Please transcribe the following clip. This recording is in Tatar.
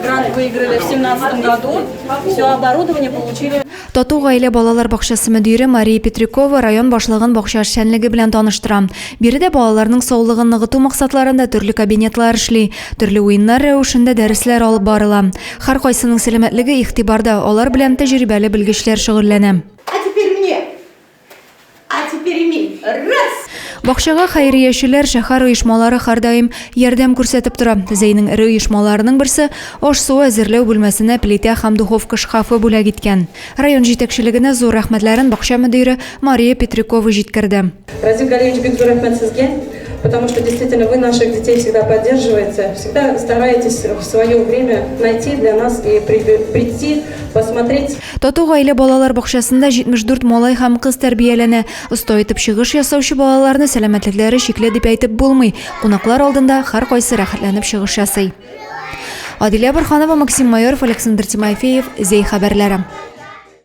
Грант выиграли в 2017 году. Все оборудование получили. Тату гаилә балалар бакчасы мөдире Мария Петрякова район башлыгын бакча эшчәнлеге белән таныштыра. Биредә балаларның саулыгын ныгыту максатларында төрле кабинетлар эшли, төрле уеннар рәвешендә дәресләр алып барыла. Һәркайсының сәламәтлеге игътибарда, алар белән тәҗрибәле белгечләр шөгыльләнә. А теперь мне! А теперь ми! Раз! Бакчага хәйриячеләр, шәһәр оешмалары һәрдаим ярдәм күрсәтеп тора. Зәйнең эре оешмаларының берсе аш-су әзерләү бүлмәсенә плитә һәм духовка шкафы бүләк иткән. Район җитәкчелегенә зур рәхмәтләрен бакча мөдире Мария Петрякова җиткерде. Разил Галиевич, бик зур рәхмәт сезгә, потому что действительно вы наших детей всегда поддерживаете, всегда стараетесь в свое время найти для нас и прийти, посмотреть. Тату гаилә балалар бакчасында 74 малай һәм кыз тәрбияләнә. Оста итеп чыгыш ясаучы балаларны сәламәтлекләре чикле дип әйтеп булмый. Кунаклар алдында һәркайсы рәхәтләнеп чыгыш ясый. Адилә Борһанова, Максим Майоров, Александр Тимофеев, Зәй хәбәрләре.